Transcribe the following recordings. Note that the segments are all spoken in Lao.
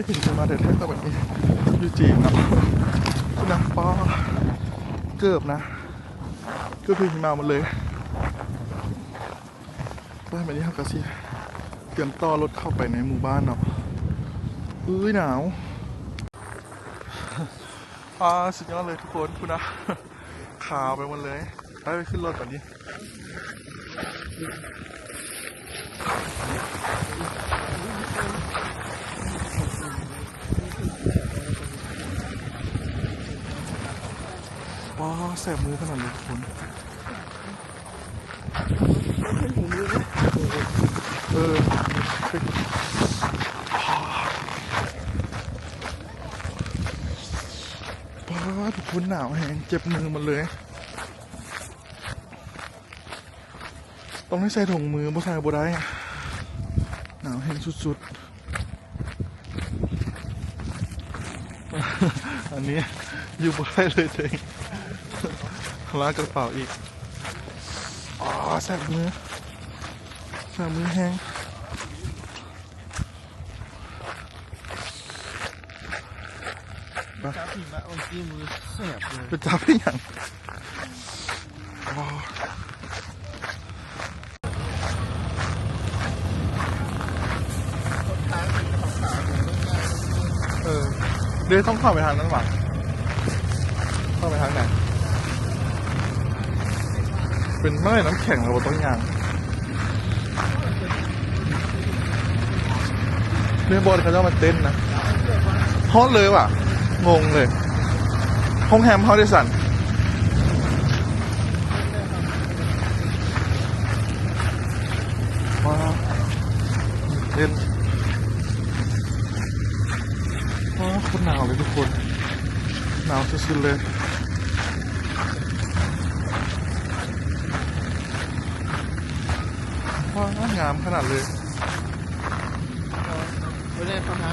ຖືກຫິມະແທ້ໆ ແບບນີ້ ຢູ່ຈີນເນາະ ພຸ້ນນະ ປ້າ ເກີບນະ ເກີບຖືກຫິມະໝົດເລີຍ. ໄປ ບາດນີ້ເຮົາກະຊິຕຽມຕໍ່ລົດເຂົ້າໄປໃນໝູ່ບ້ານເນາະ. ເອີຍ ໜາວ ອາ ສຸດຍອດເລີຍທຸກຄົນ ພຸ້ນນະ ຂາວໄປໝົດເລີຍ. ໄປ ໄປຂຶ້ນລົດບາດນີ້. ວ້າ ແສບມືຂະໜາດເລີຍທຸກຄົນ. ເອີ ປ້າ ທຸກຄົນ ໜາວແຮງ ເຈັບມືໝົດເລີຍ. ຕ້ອງໄດ້ໃສ່ຖົງມື ບໍ່ໃສ່ບໍ່ໄດ້ ໜາວແຮງສຸດໆ. ອັນນີ້ຢູ່ບໍ່ໄດ້ເລີຍ ເຕັງ ລາກກະເປົາອີກ. ອໍ ແສບມື ແສບມືແຮງ. ໄປ ຈັບຫິມະ ເມື່ອກີ້ມືແສບເລີຍ. ໄປຈັບອີຫຍັງ? ອໍ ເອີ ເດ ຕ້ອງເຂົ້າໄປທາງນັ້ນຫວາ? ເຂົ້າໄປທາງໃດ? ເປັນໄມ້ນ້ຳແຂງ ແລ້ວບໍ່ຕ້ອງຍ່າງ. ນີ້ບ່ອນເຂົາເຈົ້າມາເຕັ້ນນະ. ຮອດເລີຍຫວາ? ງົງເລີຍ. ໂຮງແຮມເຮົາເດຊັ້ນ? ວ້າ ເຕັ້ນ. ອ້າ ໂຄດໜາວເລີຍທຸກຄົນ ໜາວສຸດໆເລີຍ. ວ້າ ງາມຂະໜາດເລີຍ. ບໍ່ໄດ້ເຂົ້າຫາ.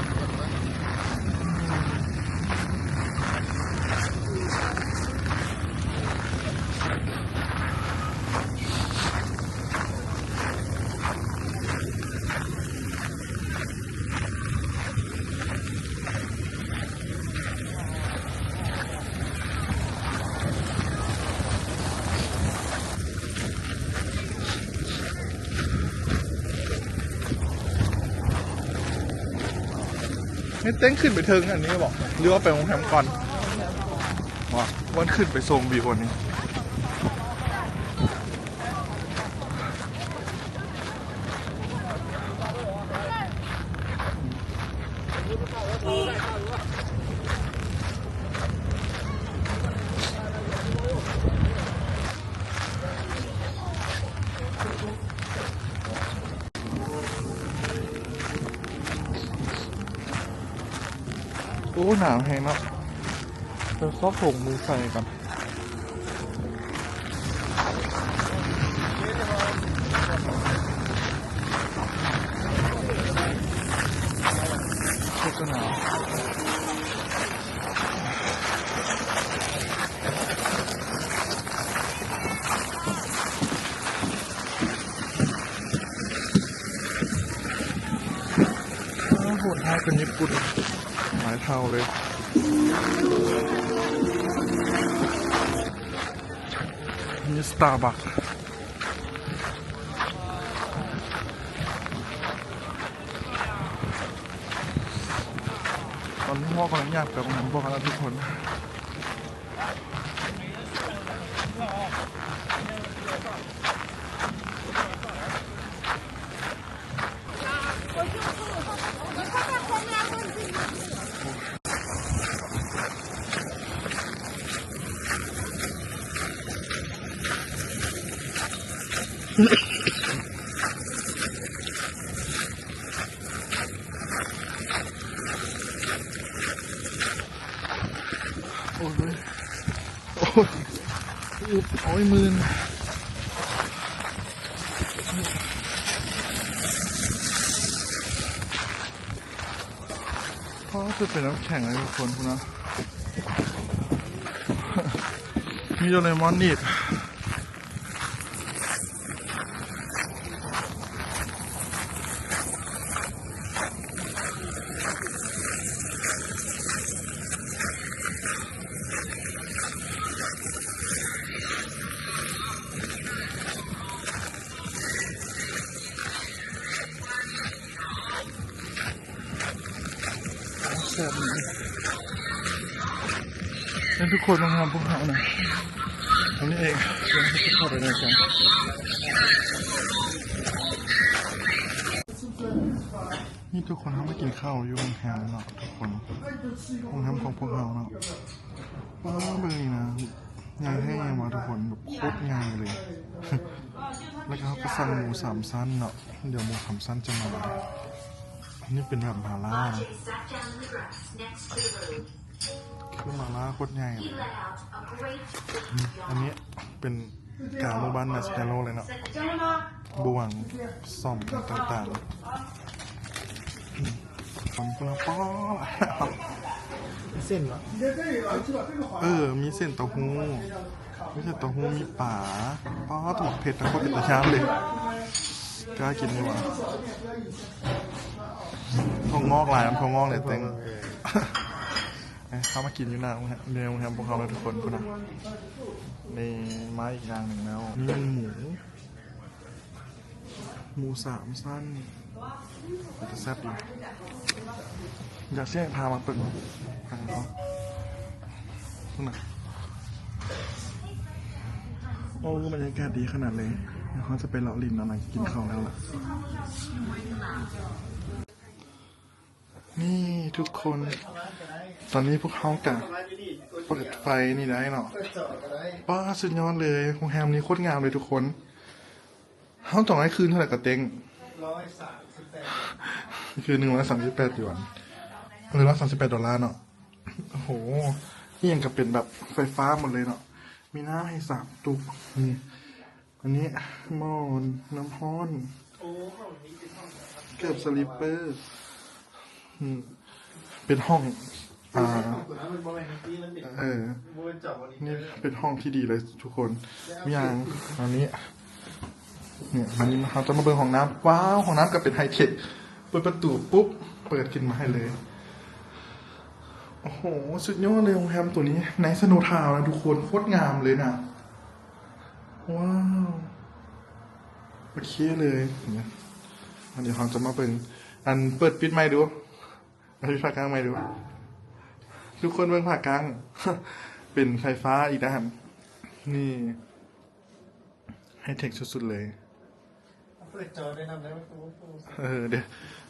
ໃຫ້ເຕັ້ງຂຶ້ນໄປເທິງອັນນີ້ບໍ ຫຼືວ່າໄປໂຮງແຮມກ່ອນ? ວ່າ ວັນຂຶ້ນໄປຊົມວິວອັນນີ້. ໂອ້ ໜາວແຮງເນາະ. ເດີ ຊອກຖົງມືໃສ່ກ່ອນ. ໂຫດຮ້າຍກວ່າຍີ່ປຸ່ນຫຼາຍເທົ່າເລີຍ. ມີສະຕາບັກ. ຕອນນີ້ເຮົາກຳລັງຍ່າງໄປໝ່ອງນັ້ນ ບອກກັນນະທຸກຄົນ. ໂອ້ຍ ໂອ້ຍ ໂອ້ຍ ມື່ນ. ໂອ້ ຄືເປັນນ້ຳແຂງເລີຍທຸກຄົນ ພຸ້ນນະ ມີໂດເຣມອນອີກ. ແບບນີ້ ໃຫ້ທຸກຄົນມາຫາພວກເຮົານະ ອັນນີ້ເອງ ເປັນທຸກຄົນເລີຍກັນ ນີ້ທຸກຄົນ ເຮົາມາກິນເຂົ້າຢູ່ໂຮງແຮມເນາະທຸກຄົນ ໂຮງແຮມຂອງພວກເຮົາເນາະ ປ້າ ເບິ່ງນີ້ນະ ໃຫຍ່ແຮງແມ່ນບໍ່ທຸກຄົນ ແບບໂຄດໃຫຍ່ເລີຍ ແລ້ວກໍເຮົາກໍສັ່ງໝູສາມຊັ້ນເນາະ ດຽວໝູສາມຊັ້ນຈະມາ ອັນນີ້ເປັນແບບໝາລ່ານະ ຄືໝາລ່າໂຄດໃຫຍ່ເລີຍ ອັນນີ້ເປັນກາງໝູ່ບ້ານແມສແຄໂຣເລີຍເນາະ ບ່ວງ ສ້ອມຕ່າງໆ ເສັ້ນເນາະ ເອີ ມີເສັ້ນເຕົ້າຫູ້ ມີເສັ້ນເຕົ້າຫູ້ ມີປາ ປາ ໝາກເຜັດ ໂຄດເປັນຕາຢ້ານເລີຍ ກ້າກິນຢູ່ຫວາ ຖົ່ວງອກຫຼາຍ ຖົ່ວງອກຫຼາຍເຕັງ ເອີ ເຂົ້າມາກິນຢູ່ໜ້າໂຮງແຮມ ໃນໂຮງແຮມພວກເຮົາເລີຍທຸກຄົນ ພຸ້ນນະ ນີ້ມາອີກຢ່າງໜຶ່ງແລ້ວ ນີ້ແມ່ນໝູ ໝູສາມຊັ້ນ ເປັນຕາແຊບຢູ່ ຢາກຊິໃຫ້ພາມາເບິ່ງ ພຸ້ນນະ ໂອ້ ບັນຍາກາດດີຂະໜາດເລີຍ ດຽວເຮົາຈະໄປເລາະຫຼິ້ນເນາະ ຫຼັງຈາກກິນເຂົ້າແລ້ວລະ. ນີ້ທຸກຄົນ ຕອນນີ້ພວກເຮົາກະເປີດໄຟນີ້ໄດ້ເນາະ ປ້າ ສຸດຍອດເລີຍ ໂຮງແຮມນີ້ໂຄດງາມເລີຍທຸກຄົນ ເຮົາຕ້ອງໃຫ້ຄືນເທົ່າໃດກໍເຕັງ? ຄືນໜຶ່ງຮ້ອຍສາມສິບແປດຢວນ ຫຼື ຮ້ອຍສາມສິບແປດໂດລາເນາະ ໂອ້ໂຫ ອີ່ຫຍັງກໍເປັນແບບໄຟຟ້າໝົດເລີຍເນາະ ມີນ້ຳໃຫ້ສາມຕຸກ ນີ້ ອັນນີ້ໝອນ ນ້ຳຮ້ອນ ເກີບສະລິບເປີ ອືມ ເປັນຫ້ອງ ອ່າ ເອີ ນີ້ເປັນຫ້ອງທີ່ດີເລີຍທຸກຄົນ ມີອ່າງ ອັນນີ້ ນີ້ ອັນນີ້ເຮົາຈະມາເບິ່ງຫ້ອງນ້ຳ ວ້າວ ຫ້ອງນ້ຳກໍເປັນໄຮເທັກ ເປີດປະຕູປຸບ ເປີດຂຶ້ນມາໃຫ້ເລີຍ ໂອ້ໂຫ ສຸດຍອດເລີຍ ໂຮງແຮມໂຕນີ້ ໃນສະໂນທາວນະທຸກຄົນ ໂຄດງາມເລີຍນະ. ວ້າວ ໂອເຄເລີຍ ດຽວເຮົາຈະມາເບິ່ງ ອັນ ເປີດປິດໃໝ່ດູ ເອົາປິດຝາກາງໃໝ່ດູ ທຸກຄົນເບິ່ງຝາກາງ ເປັນໄຟຟ້າອີກດ້ານ ນີ້ ໄຮເທັກສຸດໆເລີຍ ເປີດຈໍໄດ້ນຳໄດ້ ເອີ ດຽວ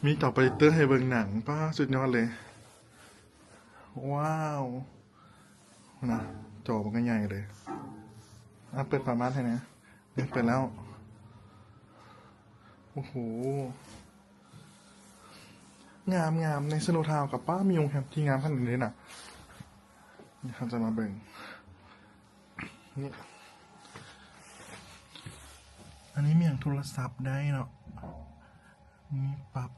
ມີຈໍໂປຣເຈັກເຕີໃຫ້ເບິ່ງໜັງ ປ້າ ສຸດຍອດເລີຍ ວ້າວ ນະ ຈໍມັນກໍໃຫຍ່ເລີຍ ອ່ະ ເປີດຝາມ່ານໃຫ້ແດ່ ນີ້ເປີດແລ້ວ ໂອ້ໂຫ ງາມໆ ໃນສະໂນທາວກໍ ປ້າ ມີໂຮງແຮມທີ່ງາມຂະໜາດນີ້ເລີຍນະ ດຽວເຮົາຈະມາເບິ່ງ ນີ້ ອັນນີ້ມີຫຍັງ ໂທລະສັບໄດ້ເນາະ ມີປັບ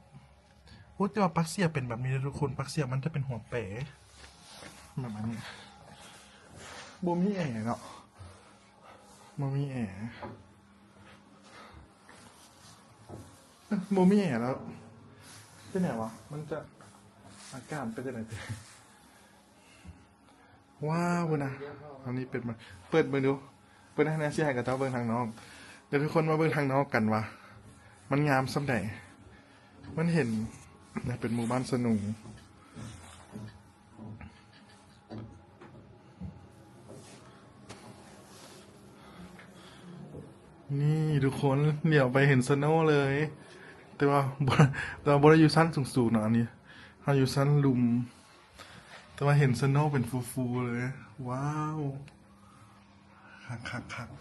ໂອ້ ແຕ່ວ່າປັກເສຍເປັນແບບນີ້ເດີທຸກຄົນ ປັກເສຍມັນຈະເປັນຫົວແປ ປະມານນີ້ ບໍ່ມີແອເນາະ ບໍ່ມີແອ ເອີ ບໍ່ມີແອແລ້ວ ເປັນຫຍັງວະ ມັນຈະ ອາກາດເປັນຈັ່ງໃດຕິ? ວ້າວ ເບິ່ງນະ ອັນນີ້ເປີດມາ ເປີດເບິ່ງດູ ເປີດໃຫ້ແດ່ ຊິໃຫ້ເຂົາເຈົ້າເບິ່ງທາງນອກ ດຽວທຸກຄົນມາເບິ່ງທາງນອກກັນວ່າ ມັນງາມສ່ຳໃດ ມັນເຫັນນະ ເປັນໝູ່ບ້ານສະໜູ ນີ້ທຸກຄົນ ຫຼຽວໄປເຫັນສະໂນເລີຍ ແຕ່ວ່າ ແຕ່ວ່າບໍ່ໄດ້ຢູ່ຊັ້ນສູງໆເນາະ ອັນນີ້ເຮົາຢູ່ຊັ້ນລຸ່ມ ແຕ່ວ່າເຫັນສະໂນເປັນຟູໆເລີຍ ວ້າວ ຄັກໆ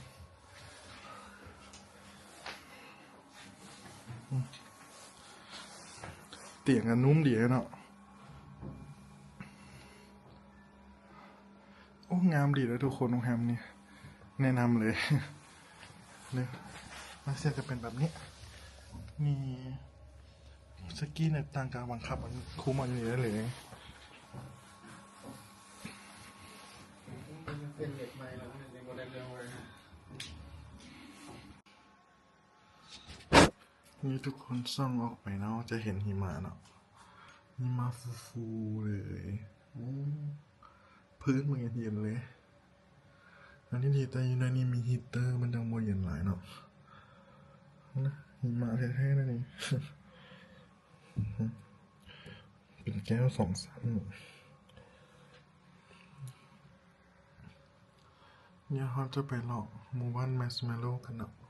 ໆ ຕຽງກໍນຸ້ມດີເນາະ ໂອ້ ງາມດີເດີທຸກຄົນ ໂຮງແຮມນີ້ ແນະນຳເລີຍ ເນາະ ມາເຊຍຈະເປັນແບບນີ້ ມີສະກຣີນຕ່າງໆ ບັງຄັບ ຄຸມເອົາຢູ່ນີ້ໄດ້ເລີຍ ເປັນເດັກໃໝ່ແລ້ວ ຍັງບໍ່ໄດ້ເລື່ອງເລີຍ. ນີ້ທຸກຄົນສ່ອງອອກໄປເນາະ ຈະເຫັນຫິມະເນາະ ຫິມະຟູໆເລີຍ ໂອ້ ພື້ນມັນເຢັນໆເລີຍ ອັນນີ້ດີ ແຕ່ຢູ່ໃນນີ້ມີຮີດເຕີ ມັນຈັ່ງບໍ່ເຢັນຫຼາຍເນາະ ນະ ຫິມະແທ້ໆເລີຍນີ້. ເປັນ ແກ້ວສອງຊັ້ນ. ດຽວເຮົາຈະໄປເລາະໝູ່ບ້ານແມສແມໂລກັນເນາະ.